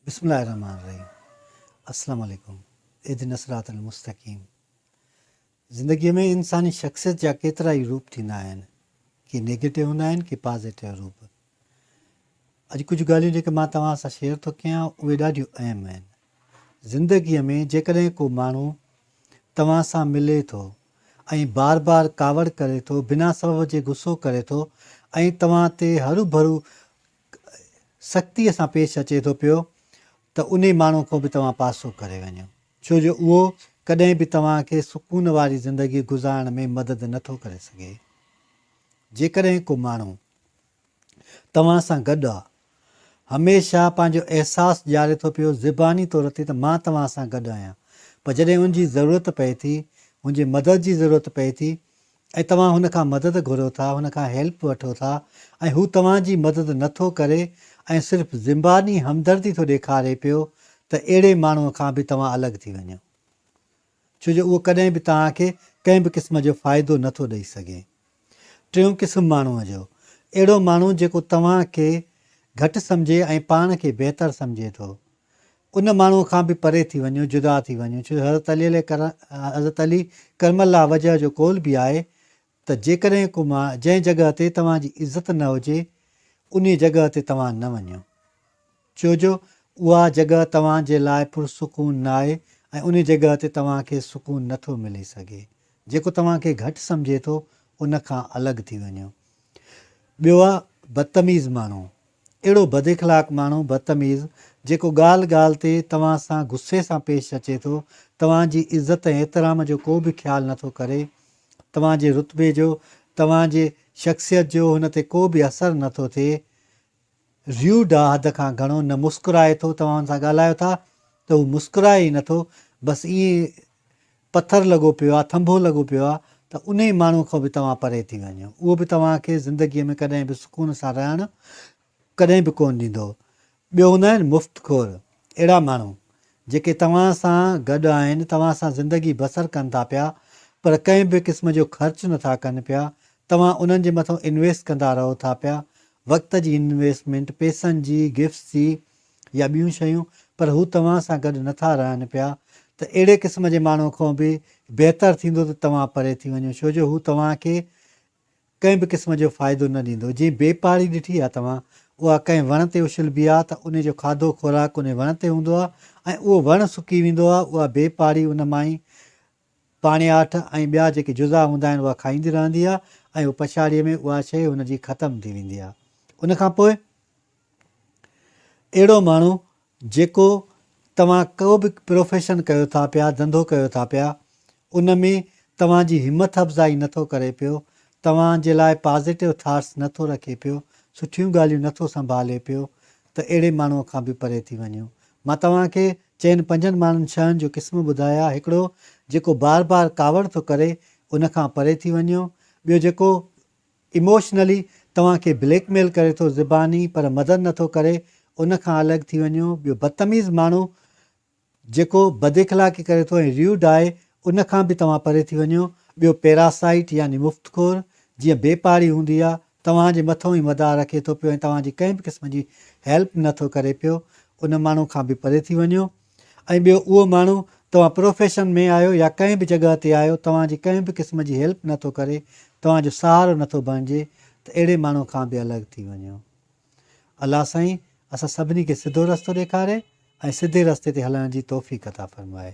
بسم الله الرحمن الرحيم السلام عليڪم اهدنا الصراط المستقيم زندگي ۾ انساني شخصيت جا ڪيترا ئي روپ ٿيندا آهن ڪي نيگيٽو هوندا آهن ڪي پازيٽو روپ اڄ ڪجهه ڳالهيون جيڪي مان توهان سان شيئر ٿو ڪيان اهي ڏاڍيون اهم آهن زندگي ۾ جيڪڏهن ڪو ماڻهو توهان سان ملي ٿو ۽ بار بار ڪاوڙ ڪري ٿو بنا سبب جي غصو ڪري ٿو ۽ توهان تي هروڀرو سختيء سان پيش اچي ٿو پيو ته انهي ماڻهو کان به توهان پاسو ڪري وڃو ڇو جو اهو ڪڏهن به توهان کي سڪون واري زندگي گذارڻ ۾ مدد نه ٿو ڪري سگهي. جيڪڏهن ڪو ماڻهو توهان سان گڏ آ، هميشه پنهنجو احساس ڏياري ٿو پيو زباني طور تي ته مان توهان سان گڏ آهيان پر جڏهن ان جي ضرورت پئي ٿي، هن جي مدد جي ضرورت پئي ٿي ۽ توهان هن کان مدد گهرو ٿا، هن کان هيلپ وٺو ٿا ۽ هو توهان جي مدد نه ٿو ڪري ۽ صرف زباني همدردي ٿو ڏيکاري پيو ته اهڙي ماڻهوء کان به توهان الڳ ٿي وڃو. ڇو جو اهو ڪڏهن به توهان کي ڪنهن به قسم جو فائدو نه ٿو ڏئي سگهي. ٽيون قسم ماڻهوء جو، اهڙو ماڻهو جيڪو توهان کي گهٽ سمجهي ۽ پاڻ کي بهتر سمجهي ٿو. ان ماڻهوء کان به پري ٿي وڃو، جدا ٿي وڃو، ڇو جو حضرت علي عليه حضرت علي ڪرم الله وجهه جو قول به آهي ته جيڪڏهن ڪو ما جنهن جڳهه تي توهان جي عزت نه هجي، انهيء جڳهه تي توهان نه وڃو، ڇو جو اها جڳهه توهان جي لاء پرسڪون نه آهي ۽ انهيء جڳهه تي توهان کي سڪون نه ٿو ملي سگهي. جيڪو توهان کي گهٽ سمجهي ٿو، ان کان الڳ ٿي وڃو. ٻيو آ بدتميز ماڻهو. اهڙو بداخلاق ماڻهو، بدتميز، جيڪو ڳالهه ڳالهه تي توهان سان غصي سان پيش اچي ٿو، توهان جي عزت ۽ احترام جو ڪو به خيال نٿو ڪري، توهان جي رتبي جو، توهان جي شخصيت جو هن تي ڪو به اثر نٿو ٿئي، ريوڊ آ حد کان گهڻو، نه مسڪرائي ٿو، توهان هن سان ڳالهايو ٿا ته هو مسڪرائي ئي نٿو، بس ائين پٿر لڳو پيو آ، ٿنڀو لڳو پيو آ ته انهي ماڻهو کان به توهان پري ٿي وڃو. اهو به توهان کي زندگيء ۾ ڪڏهن به سڪون سان رهڻ ڪڏهن به ڪونه ڏيندو. ٻيو هوندا آهن مفت خور، اهڙا ماڻهو جيڪي توهان سان گڏ آهن، توهان سان زندگي بسر ڪن ٿا پيا پر ڪنهن به قسم جو خرچ نه ٿا ڪن پيا، توهان انهن جي مٿان انويسٽ ڪندا رهو ٿا پيا، وقت جي انويسٽمينٽ، پئسن جي، گفٽس جي، يا ٻيون شيون پر هو توهان سان گڏ نه ٿا رهن پيا ته اهڙي قسم جي ماڻهو کان به بهتر ٿيندو ته توهان پري ٿي وڃو ڇو جو هو توهان کي ڪنهن به قسم جو فائدو نه ڏيندو جيئن بي پاڙي ڏٺي آهي توهان اها ڪنهن وڻ تي اڇلبي آهي ته ان جو کاڌو خوراڪ ان وڻ تي هوندو آهي ۽ اهو وڻ سڪي ويندو آهي اها بي پاڙي ان مان ئي پاڻياٺ ۽ ٻيا جيڪي جزا هوندا آهن اها کائيندي رهندي آهي ۽ اهو پڇاڙيء ۾ اها شيء هن جي ختم ٿي ويندي آهي. ان کان پوء اهڙو ماڻهو جيڪو توهان ڪو به پروفيشن ڪيو ٿا پيا، ڌنڌو ڪيو ٿا پيا، ان ۾ توهان جي همٿ افزائي نه ٿو ڪري پيو، توهان جي لاء پازيٽو ٿاٽس نه ٿو رکي پيو، سٺيون ڳالهيون نه ٿو سنڀالي پيو ته اهڙي ماڻهوء کان به پري ٿي وڃو. مان توهان کي چئن پنجن ماڻهن شين جو قسم ٻڌايا، هڪڙو جيڪو بار بار ڪاوڙ ٿو ڪري ان کان پري ٿي وڃو، ٻيو جيڪو اموشنلي توهان کي بليڪ ميل ڪري ٿو زباني پر مدد نه ٿو ڪري ان کان الڳ ٿي وڃو، ٻيو بدتميز ماڻهو جيڪو بد اخلاقي ڪري ٿو ۽ ريوڊ آهي ان کان به توهان پري ٿي وڃو، ٻيو پيراسائيٽ يعني مفت خور جيئن بي پاڙي هوندي آ توهان جي مٿئون ئي مدار رکي ٿو پيو ۽ توهان جي ڪنهن به قسم جي هيلپ نه ٿو ڪري پيو ان ماڻهو کان به پري ٿي وڃو ۽ ٻيو اهو ماڻهو توهان پروفيشن ۾ آهيو يا ڪنهن به جڳهه تي آهيو توهان جي ڪنهن به قسم جي هيلپ نه ٿو ڪري توهان جو سهارو نه ٿو بڻجي ته اهڙي ماڻهو کان به الڳ ٿي وڃو. الله سائين اسان سڀني کي سڌو رستو ڏيکاري ۽ سڌي رستي تي هلڻ جي توفيق عطا فرمائي.